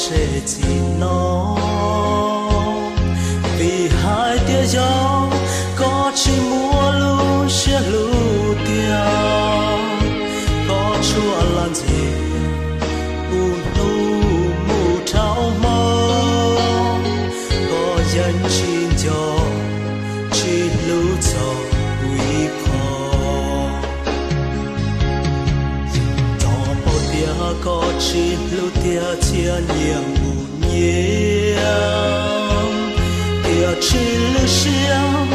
Tseg txim no, vim hais tias yog koj tsis muaj lub siab hlub tiag, koj tshuaj lam ntxias kuv hnub mus rau hmo, koj yeej tsis nco tsis hlub txog kuv ib qho. Txawm paub tias koj tsis hlub tiag thiab nyias mus nyias, tiam sis lwm siab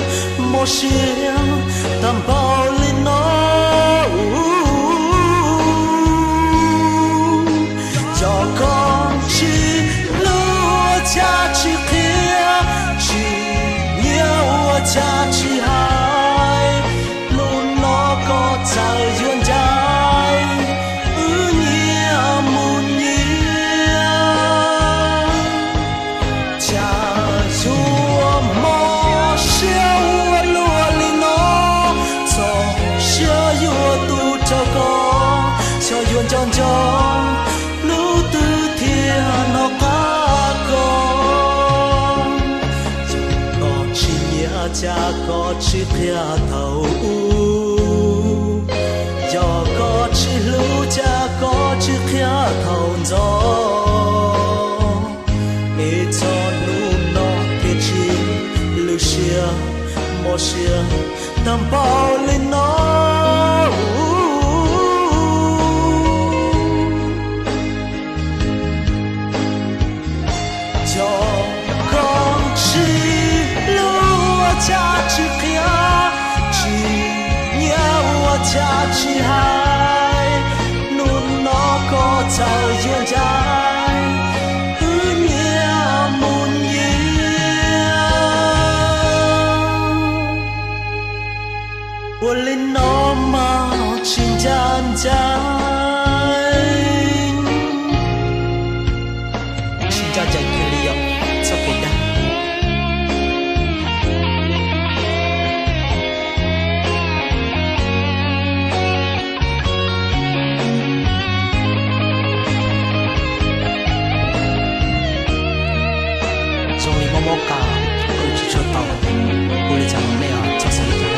mob siab tag npaum li no. Yog koj tsis hlub ua cas tsis qhia, tsis nyiam ua cas tsis hais, hnub no koj txawm yuav ncaim wb nyias mus nyias, cas yuav mob siab ua luaj li no, txog siab yuav tu rau koj, xyov yuav nco nco hnub twg thiaj hnov qab koj. Yog koj tsis nyiam cas koj tsis qhia thaum ub, yog koj tsis hlub cas koj tsis qhia thaum ntxov, es txog hnub no thiaj tsis lwm siab mob siab tag npaum li no. Yog koj tsis hlub ua cas tsis qhia, tsis nyiam ua cas tsis hais, hnub no koj txawm yuav ncaim wb nyias mus nyias. Ua li no mas tsis ncaj ncees, tsis ncaj ncees kiag li yom, txoj kev dag. Zoo li mob mob qab, kuj tsis tshua tau ua li cas rau nej os, txhob xav li cas na.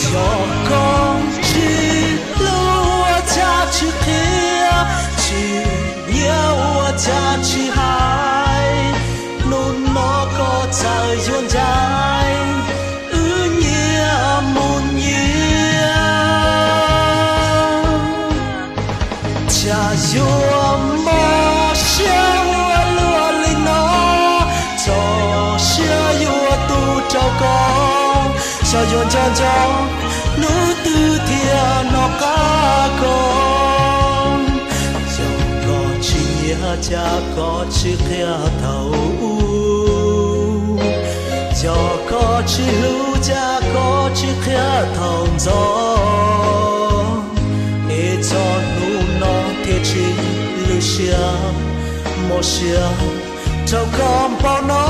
Yog koj tsis hlub ua cas tsis qhia, tsis nyiam ua cas tsis hais, hnub no koj txawm yuav ncaim wb nyias mus nyias, cas yuav mob siab ua luaj li no, txog siab yuav tu rau koj, xyov yuav nco nco hnub twg thiaj hnov qab koj. Yog koj tsis nyiam cas koj tsis qhia thaum ub, yog koj tsis hlub cas koj tsis qhia thaum ntxov, es txog hnub no thiaj tsis lwm siab mob siab rau koj npaum no.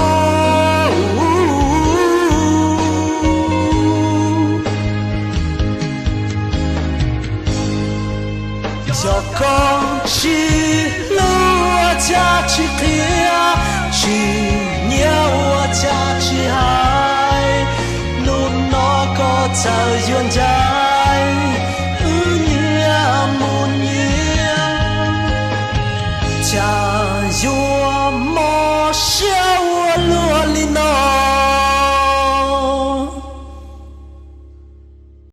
Yog koj tsis hlub ua cas tsis qhia, tsis nyiam ua cas tsis hais, hnub no koj txawm yuav ncaim